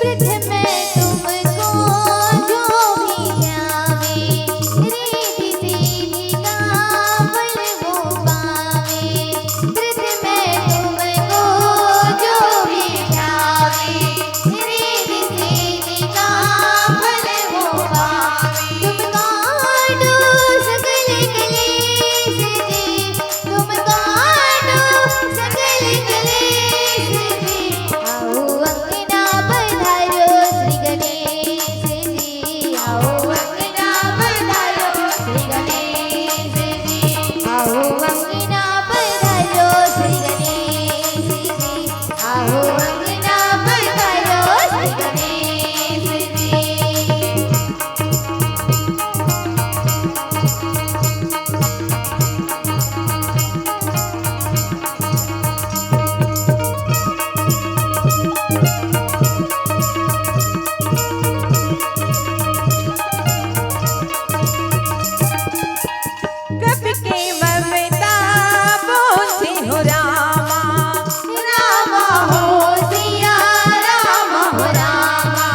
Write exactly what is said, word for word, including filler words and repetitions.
वृद्ध में तुमको जो भी ध्यावे, रिद्धि सिद्धि का फल वो पावे। वृद्ध में तुमको जो भी ध्यावे, रिद्धि सिद्धि का फल वो पावे। तुम काटो सकल कलेश जी, तुम काटो सकल कलेश जी, आओ अंगना पधारो श्री गणेश जी, आओ अंगना पधारो श्री गणेश जी, आओ अंगना पधारो श्री गणेश जी, आओ अंगना पधारो श्री गणेश जी। कब के ममता बोझ हो रामा, रामा हो सिया रामा हो रामा।